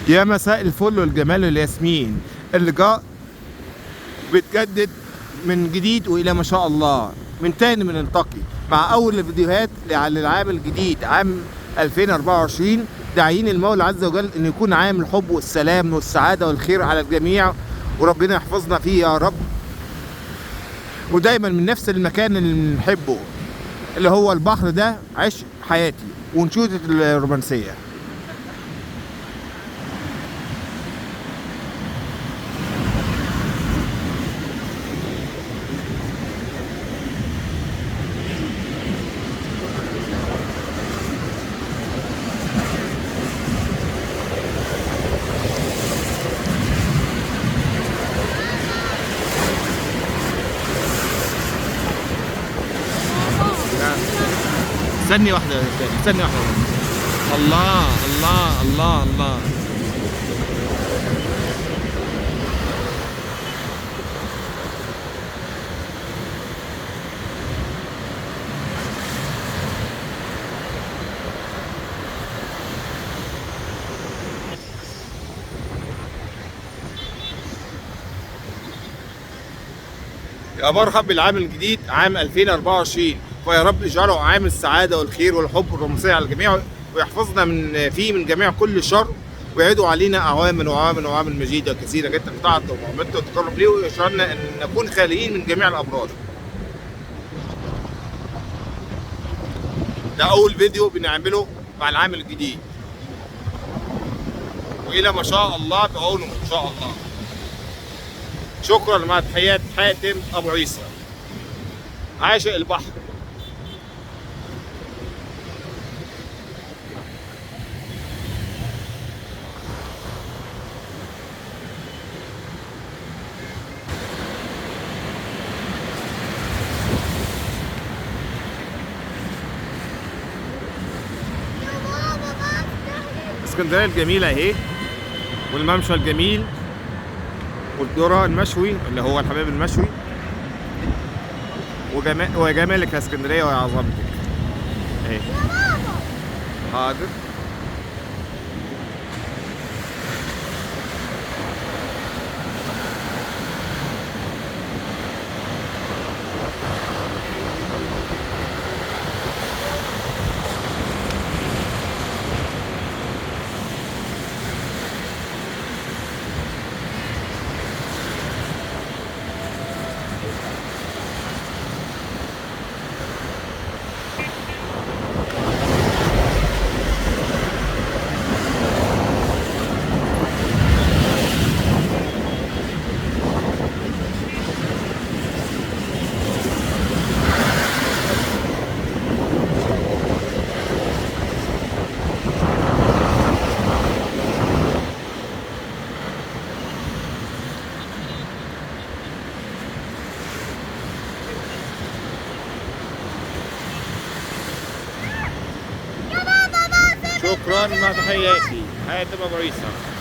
يا مساء الفل والجمال والياسمين. اللقاء بيتجدد من جديد والى ما شاء الله من تاني بنلتقي مع اول الفيديوهات للعام الجديد عام 2024، داعيين المولى عز وجل ان يكون عام الحب والسلام والسعادة والخير على الجميع، وربنا يحفظنا فيه يا رب. ودايما من نفس المكان اللي بنحبه اللي هو البحر، ده عشق حياتي وانشودة الرومانسية. ثانية واحدة يا أستاذ، ثانية واحدة. الله الله الله الله. يا مرحب بالعام الجديد عام 2024، ويا رب اجعله عام السعادة والخير والحب والرومانسية على الجميع، ويحفظنا من فيه من جميع كل شر، ويعيدوا علينا أعواما وأعواما وأعواما مجيدة كثيرة جدا بطاعته ومعاملته والتقرب ليه، ويشعرنا أن نكون خاليين من جميع الأمراض. ده أول فيديو بنعمله مع العام الجديد، وإلى ما شاء الله بعونه إن شاء الله. شكرا مع تحيات حاتم أبو عيسى عاشق البحر. اسكندرية الجميلة اهي، والممشى الجميل، والذرة المشوي اللي هو الحمام المشوي، وجمالك يا اسكندرية ويا عظمتك اهي. حاضر. شكرا مع تحياتي حاتم ابو عيسى.